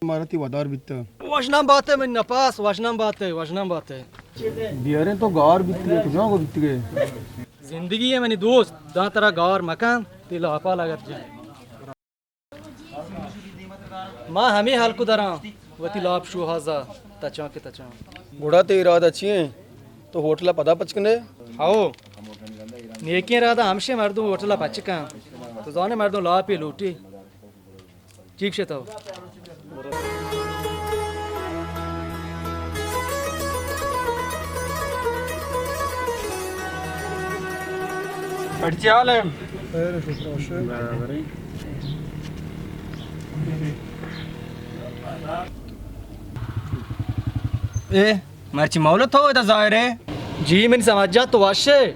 مارا تی ودار بیتا۔ وژنام باتے من نپاس، وژنام باتے، وژنام باتے۔ بیاریں تو گار بیتی ہے، کجا کو بیتی ہے؟ زندگی ہے منی دوست، داں ترا گار مکن، تی لاپا لگت جن۔ ما ہمے ہلک دراں، وتی لاپ شوہازا تچاں کہ تچاں۔ گڑا تے ارادہ چی ہیں؟ تو ہوٹل پدا پچ کنے؟ ہاؤ، نیکیں ارادہ ہمشے مردم ہوٹل پچ کن۔ تو زانے مردم لاپی لوٹی۔ ٹھیک شے تو۔ پرچی حال ہے؟ خیر، شکر، وش۔ برابر ہے۔ اے، مرچی مولو تو ادا ظاہر ہے۔ جی، من سمجھ جا تو وش ہے۔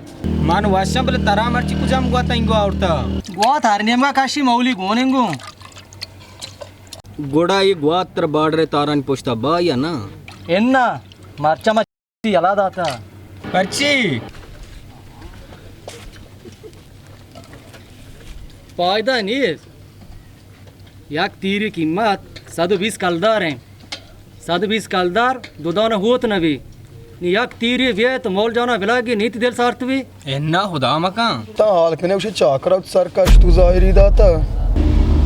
من وشاں، بلے ترا مرچی کجام گوات اینگو آورتا؟ گوات ہر نیمگا کشی مولی گون اینگو۔ گڑا یہ گوات تر بارڈر تارانی پشتا با یا نا؟ انا، مرچا ما یلا داتا۔ پرچی؟ فائدہ نیست۔ یک تیری قیمت صد و بیست کلدار ہیں۔ صد و بیست کلدار دو دانہ ہوت نہ بی۔ نی یک تیری بیئے تو مول جانا بلاگی نیت دل سارت بی۔ انا خدا مکان۔ تا حال کنے، اسے چاکرا سرکش تو ظاہری داتا۔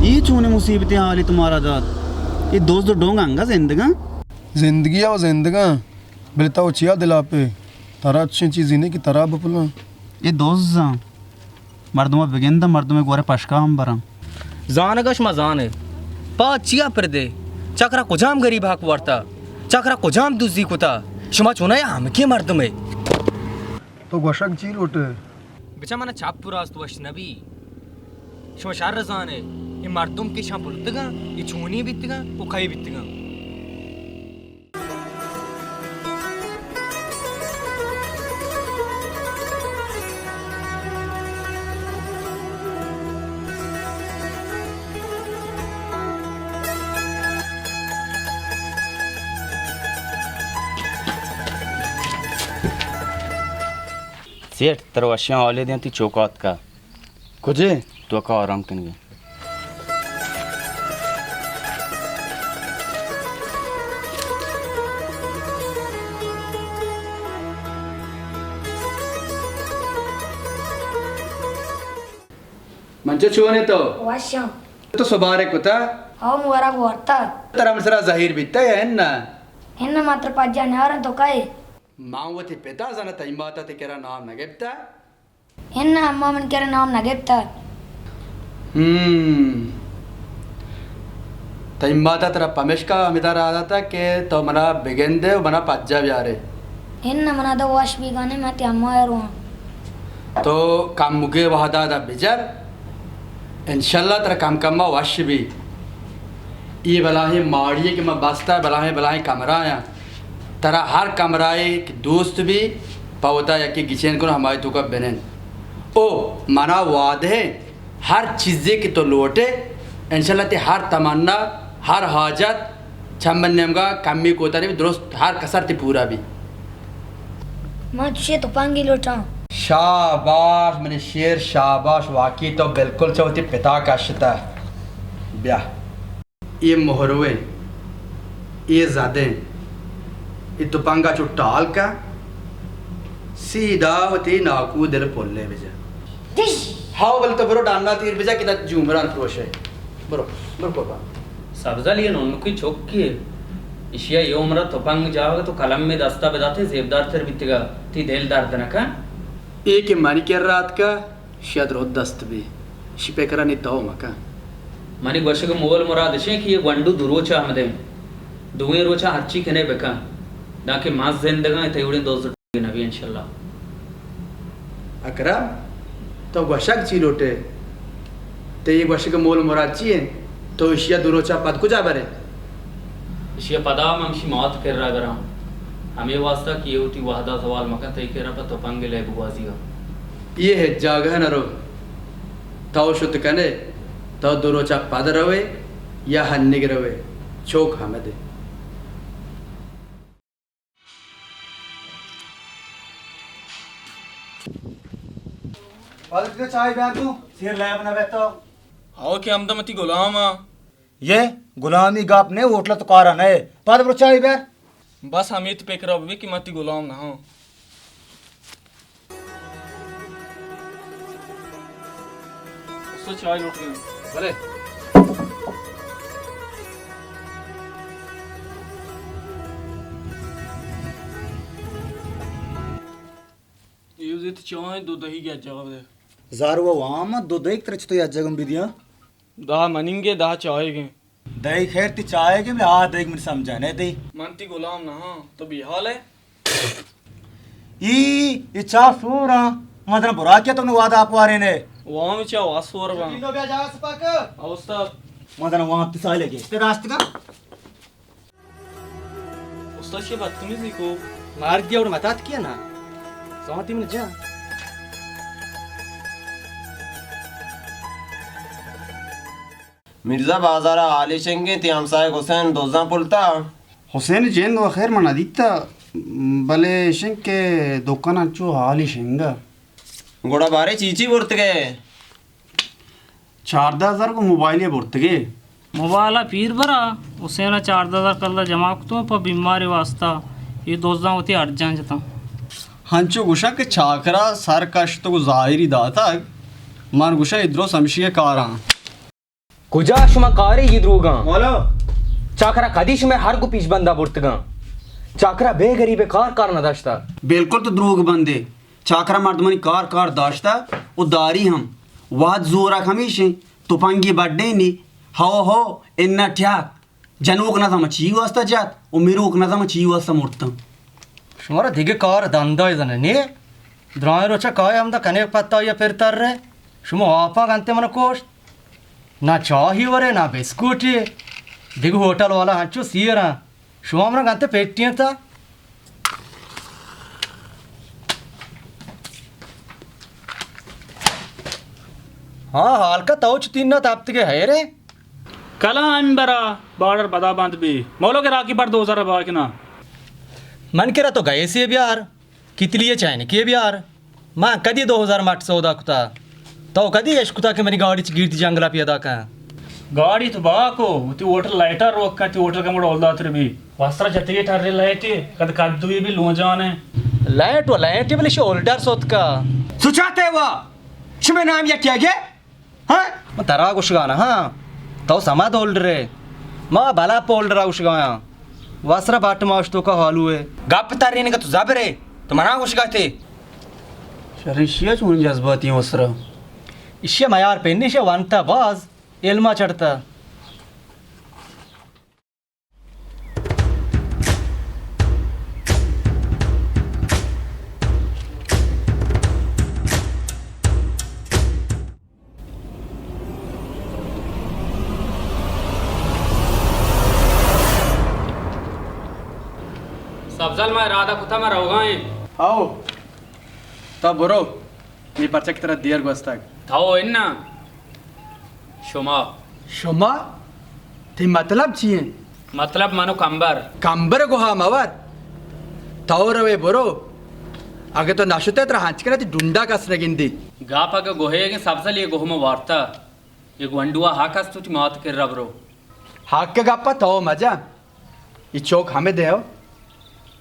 یہ چونے مصیبتیں حالی تمہارا دات؟ یہ دوست و ڈونگ انگا زندگاں؟ زندگی او زندگاں۔ بلے تو چیا دلا پہ؟ ترا اچھیں چیزی نہیں کہ ترا بپلاں۔ اے دزاں۔ مردم بگنداں، مردم گورے پشکا ہم براں۔ زانگا شما زانے۔ پا چیا پر دے؟ چکرا کجام غریب حق ورتا؟ چکرا کجام دزی کتا؟ شما چونہ ہمکیں مردمے۔ تو گوشگ چی لوٹے؟ بچا منا چپ و راست وش نبی۔ شما شر زانے، اے مردم کہ شاں برتگاں، اے چونی بیتگاں، او کئی بیتگاں۔ سیٹھ، ترا وشیں حالے دیاں، تئی چوکا اتکا۔ کجے؟ توکا آرام کنگے۔ منچو چونے تو؟ وشاں۔ تو سبارے کتا؟ ہو، مورا گورتا۔ ترا من سرا زہیر بیتا یا اناں؟ اناں، ما ترا پجا نیارن، تو کئے؟ من وتی پتا زاناں، تئی ماتا تئی کرا نام نہ گپتا؟ اناں، اماں من کرا نام نہ گپتا۔ ہم۔ تئی ماتا ترا پمیشکا ہمدا راہ داتا کہ تو منا بگندے و منا پجا بیارے۔ اناں، منا دا وش بیگانے، من تئی اماں ء رواں۔ تو کمکے وہدا دا بجر، انشاءاللہ ترا کم کما وش بی۔ اے بلاہیں ماڑی کہ من بستا، بلاہیں بلاہیں کمرہ آیاں۔ ترا ہر کمرہ ء کہ دوست بی، پہ وتا یکے گچین کن، ہمائی توکا بنند۔ او منا وعدہ ایں، ہر چیزے کہ تو لوٹے، انشاءاللہ تئی ہر تمنا، ہر حاجت چہ من نیمگا کمی کوتا نبی، درست ہر کسر تئی پورا بی۔ من چوشیں تپنگے لوٹاں۔ شاباش منی شیر، شاباش، واقعی تو بالکل چہ وتی پتا کشتہ۔ بیا۔ اے مہرویں، اے زدیں، اے تپنگا چو ٹال کن، سیدھا وتی ناکو دل پلے بجا۔ ٹش! ہاو، بل تو برو ڈانا تیر بجا کہ دا جومران پروشے۔ برو، برو قربان۔ سبزل، یہ نونکی چکی، اشیا یہ عمرہ تپنگ جاگ تو قلم میں دستا بداتے زیبدار تر بیتگا، تی دل درد نکن۔ اے کہ منی کرا اتکا، شاید رو دست بی، شی پکرا نی تو مکن۔ منی گوشگ مول مراد اشیں کہ یہ گونڈو دو روچ آمدیں، دوئیں روچا ہرچی کنے بکن، دانکہ من زندگاں تئی وڑیں دوز نبی انشاءاللہ۔ اکرم، تو گوشگ چی لوٹے؟ تئی گوشگ مول مراد چی انت؟ تو اشیا دو روچا پد کجا برے؟ اشیا پدا من ہمشی مات کرا براں۔ ہمے واسطہ کہ یہ وتی وہدا زوال مکن، تئی کرا پہ تپنگ لے بگوازی گا۔ یہ ہچ جاگہ نہ رو۔ تو شت کنے، تو دو روچا پد روے یا ہنگ روے، چوک ہمدے۔ پد چائے بیار تو، سیر لیب نہ بیتا۔ ہاو کہ ہمدا متی غلام آ۔ یہ غلامی گپ نہ، ہوٹل تو کارا نہ۔ پد برو چائے بیار۔ بس ہمیت پکرا ببی کہ من تی غلام نہ ہاں۔ استاد چائے لوٹ گئے۔ بلے۔ یہ زیت چائے دو دہی گیا جواب دے۔ زارو وام دو دہی ترچ تو یا جگم بھی دیا۔ دہ مننگے، دہ چاہیگیں۔ دئی خیر تی چاہیگیں، بلے آ دئی من سمجھا نہ دئی۔ من تی غلام نہ ہاں، تو بے حال ہے۔ ای، ای چا سور ہاں، مدن برا کیا تو نواد آپ وارے نے۔ وام چا واس سور با۔ تینو بیا جا سپاک۔ او استاد۔ مدن وام تی سالے کے۔ تے راست کا۔ استاد چے بدتمیزی کو؟ مار دیا اور متات کیا نا؟ سوتی من جا۔ مرزا بازار ء حالی شنگیں، تی ہمساہگ حسین دزاں پلتا۔ حسین جند و خیر من ندیتا، بلے شنگ کہ دکان انچو حالی شنگا۔ گڑا بارے چی چی برتگے؟ چاردہ ہزار کو موبائل یہ برتگے۔ موبائل ء پیر برا، حسین ء چاردہ ہزار کلدار جمع کتو پہ بیماری واسطہ، یہ دوزاں وتی ارجان جتاں۔ ہنچو گوشاں کہ چاکرا سر کشت و ظاہری داتگ، من گوشاں اے درست ہمشی کاراں۔ کجا شما کارے یہ دروگاں؟ مولا۔ چاکرا کدی شما ہر کو پیش بندا برتگاں؟ چاکرا بے غریب کار کار نہ داشتا۔ بالکل تو دروگ بندے۔ چاکرا مردمانی کار کار داشتا و داری ہم۔ وہد زورک ہمیشیں، تپنگی بڈینی، ہو ہو، انا ٹیاک۔ جنوک نزم چی واسطہ جات و مروک نزم چی واسطہ مرتاں۔ شمارا دگہ کار دندہ زنہ نے؟ درائیں روچا کائے ہمدا کنے پتا یا پر تر رہے۔ شما آپا گنتے من کوشت۔ نہ چاہی ورے، نہ بسکوٹی۔ دگہ ہوٹل والا ہنچو سیر ہیں۔ شما منا گنتے پیٹی تا۔ ہاں، حال کا تو چتین نہ تاپت کے ہے رے۔ کلا ہم برا بارڈر بدا بند بی۔ مولو کے راکی پر دو ہزار باکنا۔ من کرا تو گئے سے بیار۔ کتلی ء چائنکے بیار۔ من کدی دو ہزار مٹ سودا کتا؟ تو کدی اش کتا کہ منی گاڑی چہ گیرتی جنگلا پیدا کن؟ گاڑی تو باکو، وتی ہوٹل لائٹا روک کن، تی ہوٹل کمڑ اولداتر بی۔ واسرا جتگی ٹرے لائٹی، کد کدوی بی لونجانے۔ لائٹ و لائٹی بلے شی اولڈر سوتکا۔ سچاتے وا، شمے نام یکی اگے؟ ہاں؟ من ترا گوشگا نہ ہاں، تو سما دولڈرے، ما بلا پولڈرا گوشگایاں۔ واسرا باٹ ماش تو کا حالو ہے۔ گپ ترین کا تو زبرے، تو منا گوشگا تے۔ شرشیا چون جذباتی واسرا۔ اشیا میار پینی شے وانتا باز علما چڑھتا۔ سبزل، ما ارادہ کتا ما روگا ایں۔ آؤ، تا برو، می پرچہ کہ ترا دیر گوستگ۔ تھو انا۔ شما۔ شما؟ تئی مطلب چی انت؟ مطلب منو کمبر۔ کمبر گوہا مور۔ تو روے برو۔ اگہ تو نشتے ترا ہنچ کنے تی ڈنڈا کس نگندی۔ گاپ اگہ گوہے اگہ سبزل یہ گوہم وارتا۔ یہ گونڈوا حق است تو تی مات کرا برو۔ حق گپا تو مجا۔ ای چوک ہمے دیو۔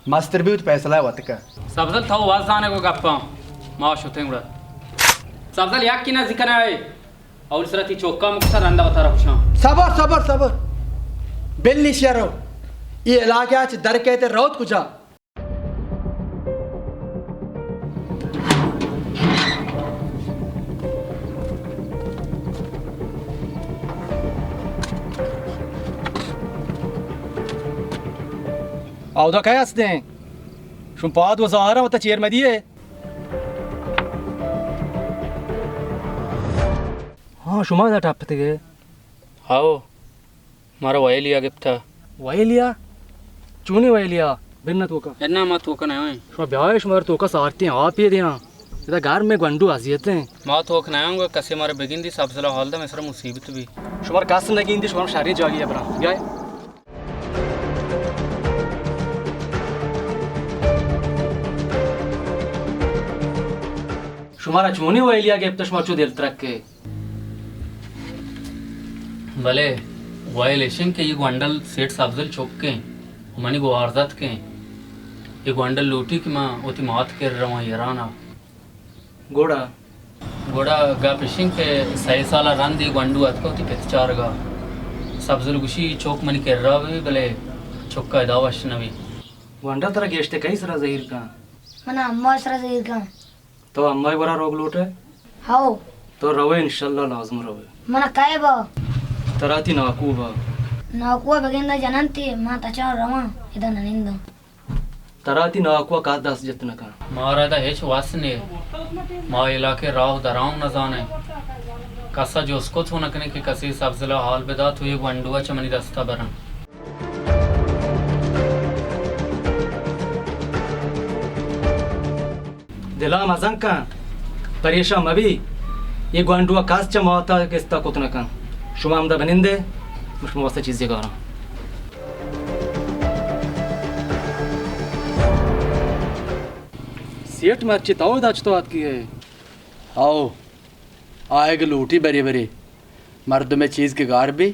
مستر بیت فیصلہ وتکا۔ سبزل تو واز زانے گو گپاں۔ ما شتیں گڑا۔ سبزل یک کی نزدیک نہ اے۔ اول سرا تی چوکا مکسا رندا وتارا پشاں۔ صبر، صبر، صبر۔ بلی شیرو۔ ای علاقہ چ در کہتے روت کجا؟ اودا کئے ہستیں؟ شما پاد و زہرا وتا چیر مدیے۔ ہاں، شما ادا ٹپتگے؟ ہاؤ، مارا ویلیا گپتا۔ ویلیا؟ چونی ویلیا؟ بن توکا۔ انا ما توکا نہ ہوئیں۔ شما بیائے، شما توکا سارتی ہیں، آپ ہی دیاں۔ ادا گھر میں گونڈو اذیت ہیں۔ ما توک نہ ہوں گا، کسے مارا بگندی، سبزلا حال دا، میں سر مصیبت بھی۔ شما کس نہ گندی، شما شری جاگی ہے برا۔ بیائے۔ شمارا چونی ویلیا گپت، شما چو دل ترکے؟ بلے، ویل ایش انت کہ اے گونڈل سیٹھ سبزل چک انت و منی گوارزتک انت۔ اے گونڈل لوٹی کہ من وتی مات کر رواں ایران ء۔ گڑا؟ گڑا گپ ایش انت کہ سئے سال ء رند اے گونڈو اتکہ وتی پت چارگ ء۔ سبزل گوشی چک منی کرا بہ بی، بلے چک ء ادا وش نہ بی۔ گونڈل ترا گیشتر کئی سرا زہیر کن؟ من ء اماں سرا زہیر کن۔ تو امائی گورا روگ لوٹ ئے؟ ہو۔ تو روئے، انشاءاللہ لازم روئے۔ من ء کئے با؟ ترا تی ناکو با۔ ناکو ء بگنداں جننت ئے، ما تچان رواں، ادا نننداں۔ ترا تی ناکو ء کس دست جت نہ کن۔ مارا ادا ہچ وس نے۔ ما علاقے راہ و درام نہ زانیں۔ کس ء جست کت و نہ کنیں کہ کسے سبزل ء حال بدات و اے گونڈو ء چہ منی دست ء برن۔ دل ء مزن کن، پریشان مہ بی۔ اے گونڈو ء کس چہ مات ء گستا کت نہ کن۔ شما ہمدا بنندے، من شما واسطہ چیزے کاراں۔ سیٹھ، مرچی تو ادا چتو آتکی ئے؟ ہئو، آیگ لوٹی برے برے۔ مردمے چیز کہ گار بی،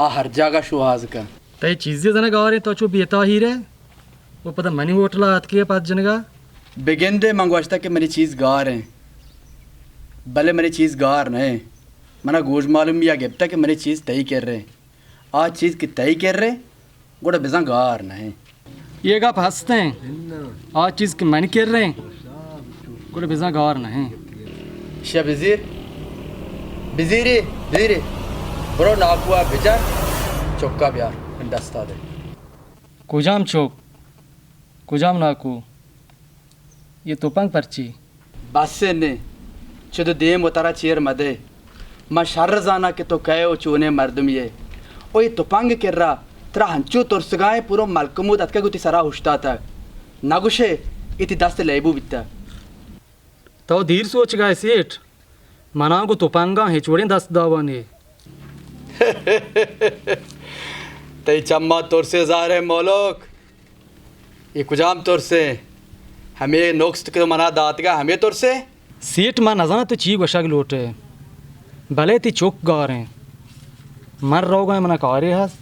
آ ہر جاگہ شوہاز کن۔ تئی چیزے زنا گاریں، تو چو بے تاہیر ئے و پدا منی ہوٹل ء آتکے پد جنگا۔ بگندے من گوشتہ کہ منی چیز گار انت، بلے منی چیز گار نہ انت۔ منا گوش معلومیا گپتہ کہ منی چیز تئی کرے انت۔ آ چیز کہ تئی کرے انت، گڑا بزاں گار نہ انت۔ اے گپ ہست انت، آ چیز کہ منی کرے انت، گڑا بزاں گار نہ انت۔ شیا بزیر، بزیری، بزیری۔ برو ناکوا بجن، چکا بیار، من دستا دے۔ کجام چک؟ کجام ناکو؟ اے تپنگ پرچی؟ بس نے، چد دیم و ترا چیر مدے۔ من شر زاناں کہ تو کئے و چونیں مردمے ئے۔ و اے تپنگ کرا ترا ہنچو ترسگائیں پورو ملکموت اتکگ و تی سرا اوشتاتگ۔ نہ گوشے، اے تی دست لیبو بیتگ۔ تو دیر سوچگائے سیٹھ۔ منا گوں تپنگاں ہچ وڑیں دست داوا نے۔ تئی چماں ترسے زاھر ایں مولک۔ اے کجام ترسے؟ ہمے نکست کہ تو منا داتگا، ہمے ترسے؟ سیٹھ، من نزاناں تو چی گوشگ لوٹے، بلے تئی چک گاریں۔ من روگاں، منا کارے ہست۔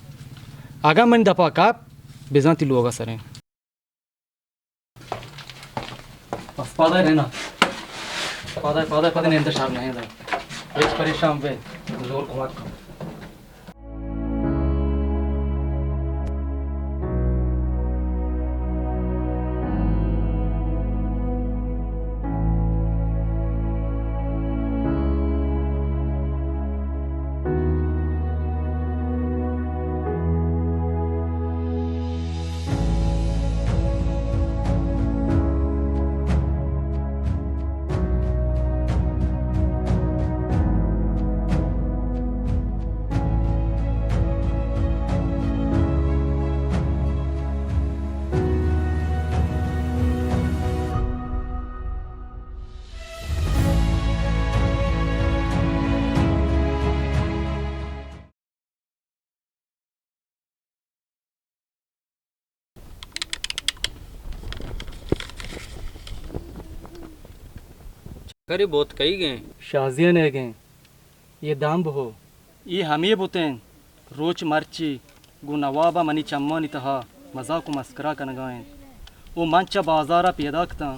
اگاں منی دپا کپ، بزاں تئی لوگا سریں۔ بس پادای رینا۔ پادای، پادای، پادای، نیند شر نیند۔ ہچ پریشان بے۔ زور کمک کن۔ چکری بوت کئیگیں؟ شازیان ئیگیں۔ اے دمب ہو۔ اے ہمے بوتیں۔ روچ مرچی گوں نواب ء منی چمانی تہا مزاک و مسکرا کنگا انت و من چہ بازارا پیداک اتاں۔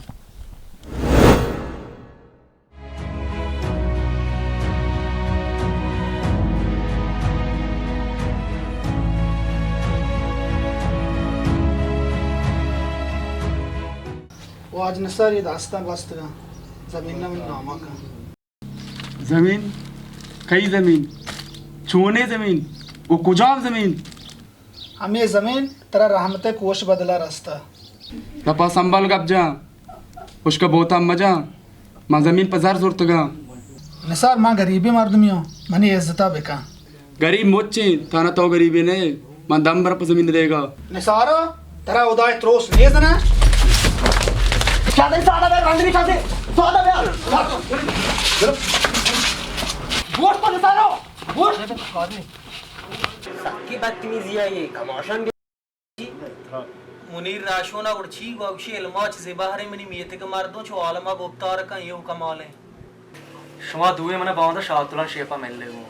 واجہ نثار، اے دستاں گوستگاں، زمین ء منی ناما کن۔ زمین؟ کئی زمین؟ چونیں زمین؟ و کجام زمین؟ ہمے زمین ترا رحمت ء کوش بدلا رستہ۔ دپا سنبھال گپ جان، ہشکا بہتان مجان، من زمین پہ زر زرتگاں۔ نثار، من گریبیں مردمی آں، منی عزتا بکن۔ گریب مچ انت، تانا تو گریبے نہ ئے، من دم بر پہ زمین دیگا۔ نثارا، ترا ہدائے تروس نیست نہ؟ چادے سادہ بے، رندنی چادے سادہ بے۔ گوش تو نثارا، گوش۔ سکی بدتمیزی ہے یہ، کماشان۔ منیر راشونا گڑ چی گوشی؟ علما چیزے بہرے، منی میتگ مردم چو عالما گپتار کن، یہ کمالیں۔ شما دوئیں منا باندا شاتلان شیپا ملے گوں۔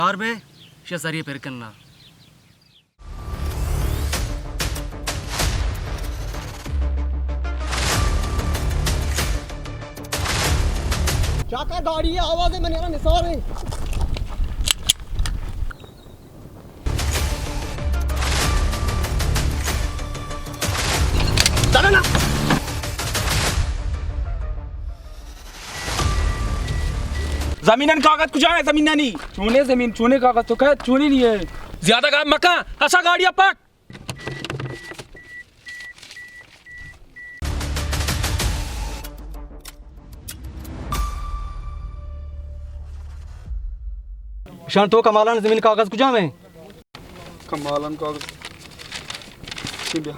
یار بے، شے سری پر کننا۔ چاکر گاڑی ءِ آواز ءَ من یارا نثار ایں۔ زمینانی کاغذ کجا ایں؟ زمینانی چونیں زمین، چونیں کاغذ؟ تو کہت چونیں نہیں ہے؟ زیادہ گپ مکن، اسا گاڑی ءَ پٹ۔ شان تو کمالان زمین کاغذ کجا ایں؟ کمالان کاغذ چی بیا۔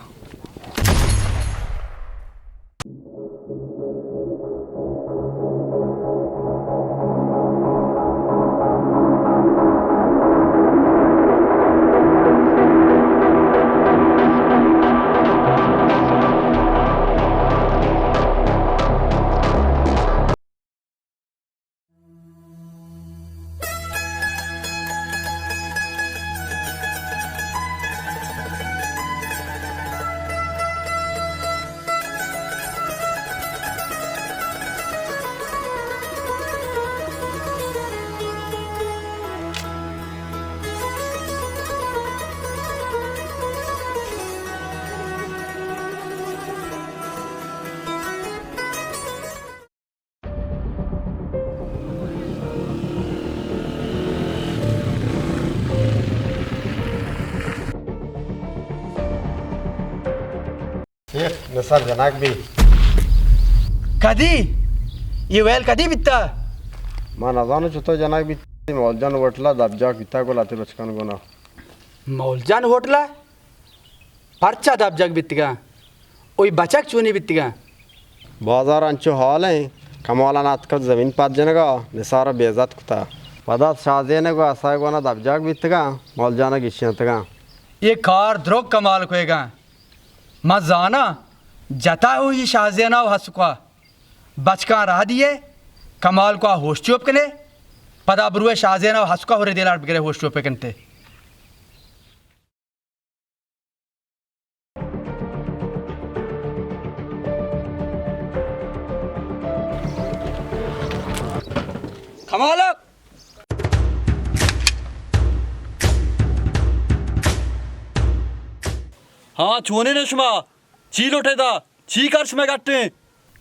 شیخ نثار جنگ بیت۔ کدی؟ اے ویل کدی بیتا؟ ما نزانو چطور جنگ بیت۔ مولجان ہوٹلا دبجاک بیتا گوں لہتے بچکان گونا۔ مولجان ہوٹلا؟ پرچا دبجگ بیتگاں؟ اوئی بچک چونی بیتگاں؟ بازار انچو حال ایں، کمالان اتکت زمین پد جنگا، نثار بے عزت کتا۔ پدا شازین گو اسا گونا دبجگ بیتگاں، مولجانا گیشینتگاں۔ اے کار دروگ کمال کوئیگاں۔ ما زاناں، جتا ہوئی شازینا و حسکا۔ بچکاں راہ دیئے، کمال کو ہوش چوپ کنے، پدا بروئے شازینا و حسکا ہورے دیلاٹ بگرے ہوش چوپے کنتے۔ کمالک! ہاں، چونیں شما؟ چی لوٹے دا؟ چی کار شمئے گٹیں؟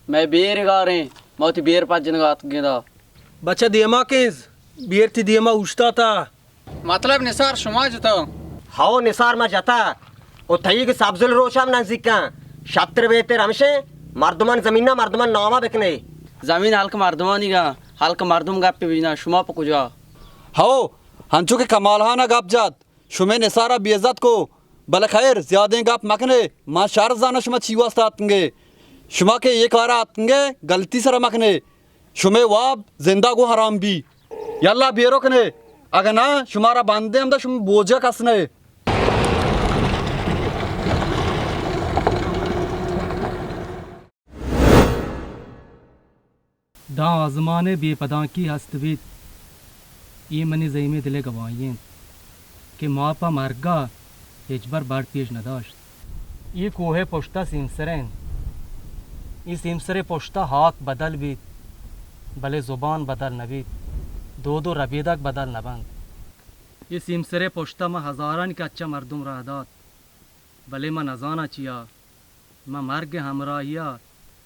مئے بیر گاریں، ما وتی بیر پجنگا اتکگیں دا۔ بچہ دیما کنز، بیر تی دیما اوشتاتا۔ مطلب نثار شما جتا؟ ہئو نثار ما جتا۔ او تئیگ سبزل روچ ہم نزیکاں۔ شتر بہتر ہمشیں، مردمان زمینا مردمان ناما بکنے۔ زمین ہلک مردمانیگا، ہلک مردم گپے بجنا، شما پہ کجا؟ ہئو، ہنچو کہ کمال ہانا گپ جت، شمئے نثارا بے عزت کو، بلے خیر، زیادیں گپ مکنے، ما شر زاناں شما چی واسطہ اتکنگے۔ شما کہ اے کارا اتکنگے، گلتی سرا مکنے۔ شمئے واب زندہ گوں حرام بی۔ یلا بیرو کنے، اگہ ناں شمارا بندیں ہمدا شما بوجا کس نئے۔ داں آزمان ء بے پدانکی ہست بیت، اے منی زہیمیں دل ء گواہی انت کہ ما پہ مرگ ء ہچبر بڈ پیش نہ داشت۔ اے کوہ ء پشت ء سیمسر انت۔ اے سیمسر ء پشت ء ہاک بدل بیت، بلے زبان بدل نہ بیت، دود و ربیدگ بدل نہ بنت۔ اے سیمسر ء پشت ء ما ہزارانی کچ ء مردم راہ دات، بلے ما نزاناں چیا۔ ماں مرگ ء ہمراہی ء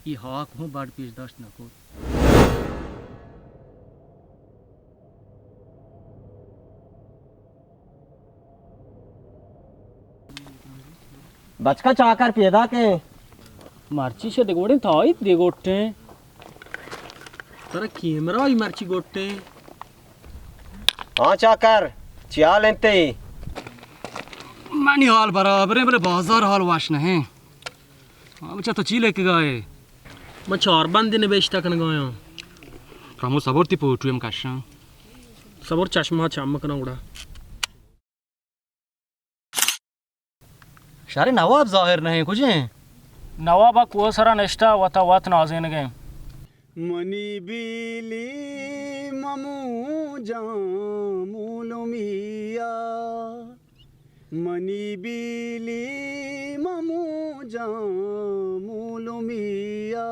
اے ہاک ہوں بڈ پیش داشت نہ کت۔ بچکاں چاکر پیداک ایں۔ مرچی چہ دگوڑیں تائیت دگوٹیں۔ ترا کیمرہ ای مرچی گوٹیں۔ ہاں چاکر، چی حال انت تئی؟ منی حال برابریں، بلے بازار حال وش نہ ایں۔ ہاں بچہ، تو چی لیکگا ئے؟ من چار بندے نبشتہ کنگا آں۔ کمو صبر، تی پوٹویم کشاں۔ صبر، چشمہ چم کناں گڑا۔ شریں نواب ظاہر نہ ایں، کجیں؟ نواب ء کوہ سرا نشتہ، وتا وت نازینگیں۔ منی بیلی ممو جان مولمیا، منی بیلی ممو جان مولمیا،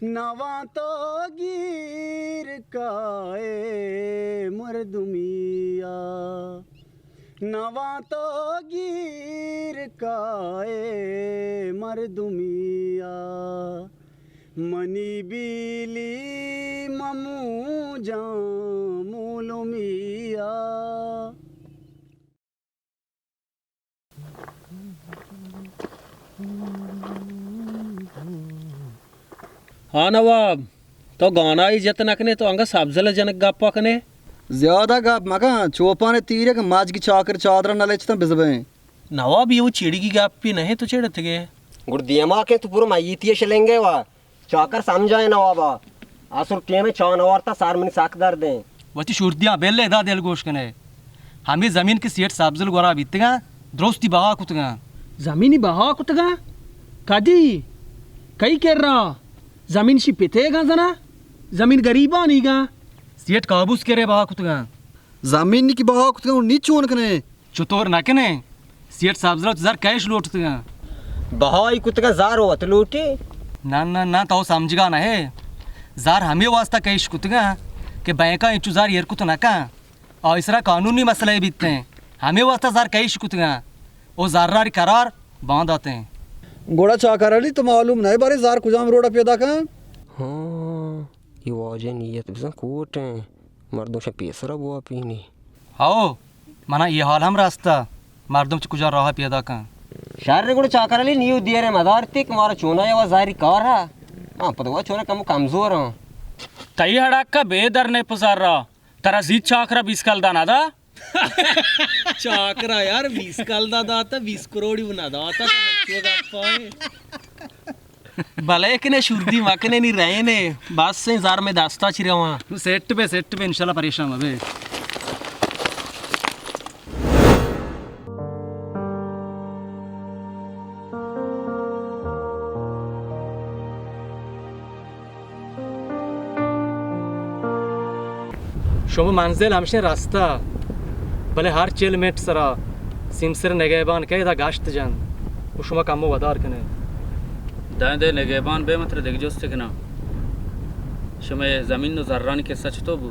نواں تو گیر کائے مردمیا، نواں تو گیر کائے مردمیا، منی بیلی ممو جان مولمیا۔ ہاں نواب، تو گانائی جت نہ کنے، تو انگا سبزل جنک گپا کنے۔ زیادہ گپ مکن، چوپان تیرے کہ ماجگی چاکر چادر نہ لچتن بزبیں۔ نواب، یہ وہ چڑگی گپی نہیں تو چڑتگے۔ گڑ دیما کے تو پورا میتی شلنگے وا۔ چاکر سمجھائے نوابا، آسر ٹیم چا نوارتا سار منی سک درد ہیں۔ وتی شردیاں بل ادا دل گوش کنے۔ ہمیں زمین کے سیٹ سبزل گورا بیتگاں، درستی بہا کتگاں۔ زمینی بہا کتگاں؟ کدی؟ کئی کرا؟ زمین شی پتے گاں زنا؟ زمین گریبانی گاں؟ سیٹ کابوس کرے بہا کتگاں۔ زمین نی کی بہا کتگاں، نی چون کنے؟ چطور نہ کنے؟ سیٹ سبزل زر کیش لوٹتگاں۔ بہائی کتگاں زر وت لوٹی؟ نہ، نہ، نہ، تو سمجھگا نہ ہے۔ زر ہمیں واسطہ کیش کتگاں کہ بینکاں انچو زر ایر کت نہ کن۔ آ اسرا قانونی مسئلہ بیتیں۔ ہمیں واسطہ زر کیش کتگاں۔ او زراری قرار بانداتیں۔ گوڑا چاکر علی تو معلوم نہ ہے بارے زر کجام روڈا پیدا کن؟ ہاں، یہ واجہ نیت بزن کوٹ ہیں۔ مردم شہ پیسرا بوا پینی۔ ہاؤ، منا یہ حال ہم راستا، مردم چہ کجا راہ پیدا کن۔ شر گڑ چاکر علی نیو دیرے مدارتی کہ مارا چونا یا زاری کار ہے۔ ہاں، پتہ ہوا چونا کم کمزور ہاں۔ تئی ہڑکا بے در نے پسر را، ترا زیت چاکرا بیس کلدار نہ دا؟ چاکرا یار بیس کلدار داتا، بیس کروڑی نہ داتا، تو ہنچو گپا ہے۔ بلے کنے شردی مکنے نی رہنے، بس ہیں زر میں دستا چی رواں۔ سیٹ بے، سیٹ بے، انشاءاللہ پریشان مبے۔ شما منزل ہمشیں رستہ، بلے ہر چل منٹ سرا سیمسر نگہبان کئے ادا گشت جن و شما کمو ودار کنے۔ دائیں دے نگہبان بے، من ترا دگہ جستے کناں۔ شمئے زمین و زرانی قصہ چطور بو؟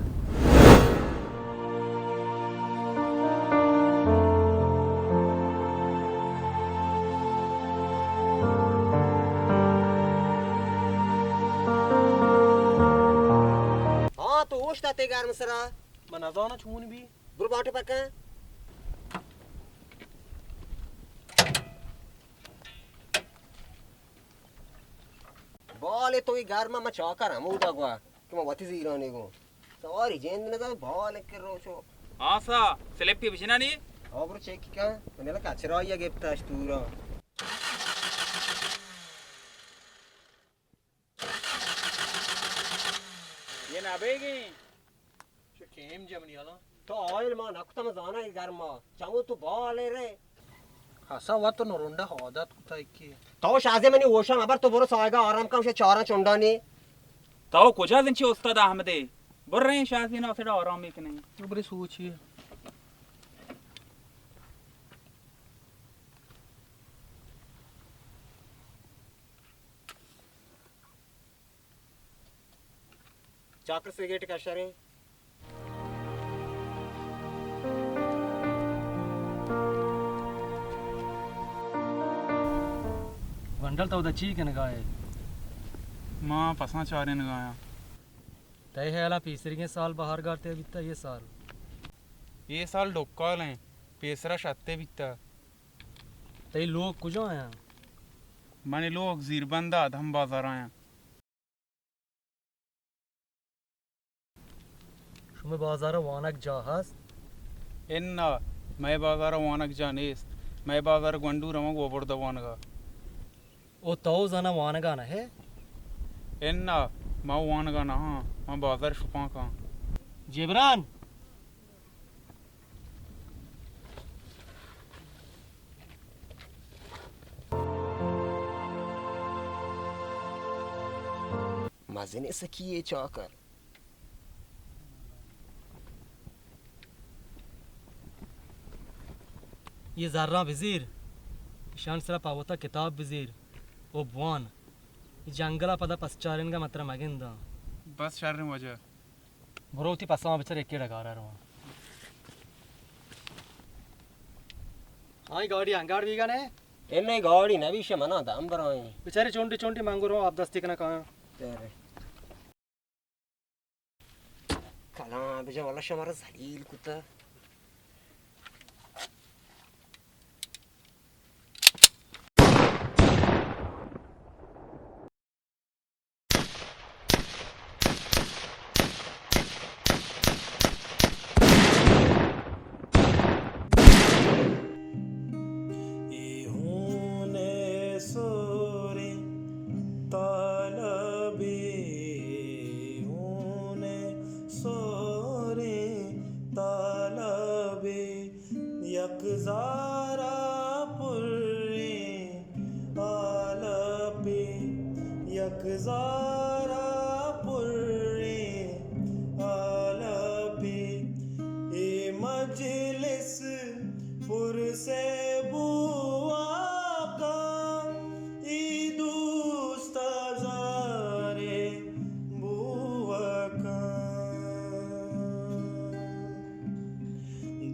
ہاں، تو اوشتاتے گرم سرا۔ من نزاناں چون بی۔ برو باٹو پکن۔ بالے تو ای گرما، ما چاکر ہمودا گوا کہ ما وتی زیرانی گوں۔ سواری جند نہ زان، بال کہ روچو۔ آسا، سلپی بجنانی؟ آ برو چیک کن، من لا کچرائی گپتا اش تورا۔ یہ نہ بیگی۔ چو ٹیم جمنی حالا۔ تو آئل ما نکتا، ما زانا ای گرما۔ چمو تو بالے رے۔ ہسا وت نرنڈا عادت کتا کی۔ تو شازی منی ہوشا مبر، تو برو سایگا آرام کن، چاراں چنڈانی۔ تو کجا زنچی استاد احمدے؟ بریں شازی نا سڑا آرام کنیں۔ تو برے سوچی۔ چاکر سگریٹ کشریں۔ گونڈل تو دا چی کنگائے؟ ما پساں چارینگایاں۔ تئی خیالا پیسریگیں سال بہار گارتے بیتا یہ سال؟ یہ سال ڈکال ہیں، پیسرا شتے بیتا۔ تئی لوگ کجا آیاں؟ منی لوگ زیربند ء ادھم بازار آیاں۔ شمئے بازار ء وانگ جاہ ہست؟ اناں، مئے بازار ء وانگ جاہ نیست۔ مئے بازار ء گونڈو رواں گوں برد ء وانگ ء۔ او تو زاناں وانگ ء نہ ئے؟ اناں، ما وانگ ء نہ آں، ما بازار شپانک آں۔ جبران! مزنیں سکیے چاکر۔ اے زراں بزیر، ایشانی سرا پہ وتا کتاب بزیر و بوان۔ اے جنگل ءَ پدا پس چارینگ ءَ من ترا مگنداں۔ بس شریں واجہ۔ برو وتی پساں بچار، یکے ڈگار ءَ رواں۔ آئی گاڑی انگار بیگا نے؟ اے میں گاڑی نہ بیش، منا دم برائیں۔ بچارے چونڈی چونڈی من گو رواں، آپ دستی کنا کایاں۔ تیرے۔ کلام بجا، واللہ شمارا ذلیل کتا۔ اے ہون ءِ سوریں تالابے، اے ہون ءِ سوریں تالابے، یک زارا پریں آلاپے، یک زارا پریں آلاپے، اے مجلس پرس ءَ بوا کاں، اے دوست ءَ زارے بوا کاں۔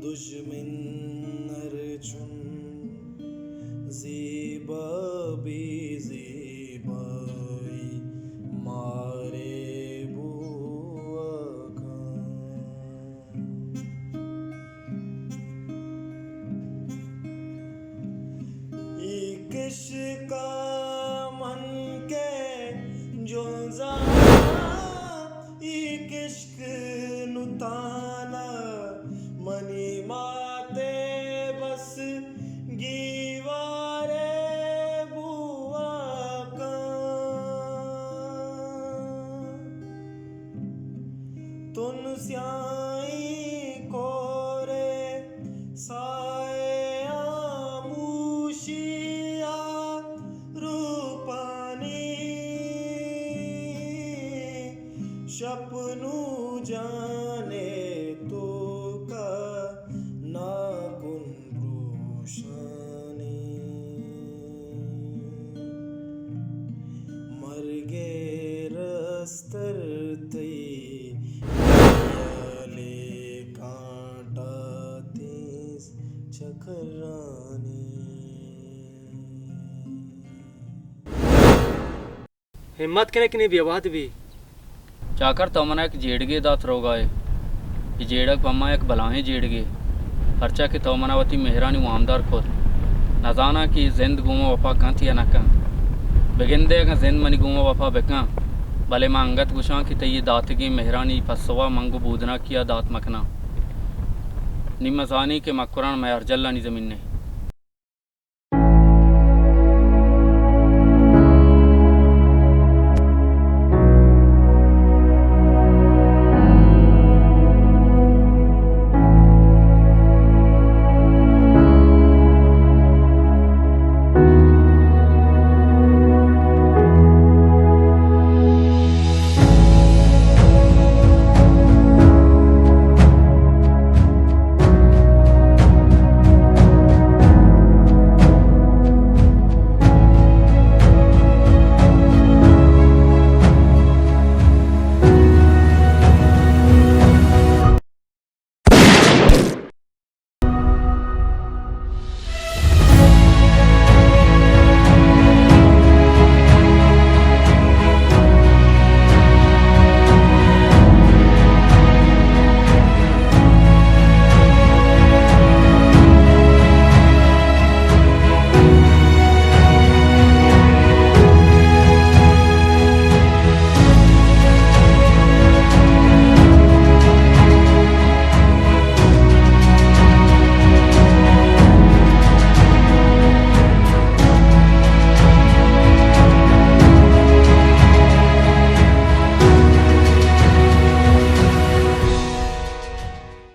دژمن ہر چون زیبا بے زیبائی مارے بوا کاں۔ اے کشکا من کہ جنزاں، اے کشک نتانا منی مات ءِ بس گیوارے بوا کاں۔ تن سیاہیں کورے سائے آموشی ءَ روپانی، شپ نوں جان ءِ توکا ناکن پروشانی۔ مرگ ءِ رستر تئی خیال ءِ کانٹا تیز چکرانی۔ ہمت کنے کہ نی بے وہد بی۔ چاکر، تو منا یک جیڑگے دات روگا ئے۔ اے جیڑگ پہ ما یک بلاہیں جیڑگے، پرچا کہ تو منا وتی مہرانی وامدار کت۔ نزاناں کہ اے زند گوں ما وپا کنت یا نہ کنت۔ بگندے اگاں زند منی گوں ما وپا بکن، بلے من انگت گوشاں کہ تئی اے داتگیں مہرانی پسوا من گوں بودناکیا دات مکناں۔ نی مزانی کہ مکران مئے ہرجلانی زمینے۔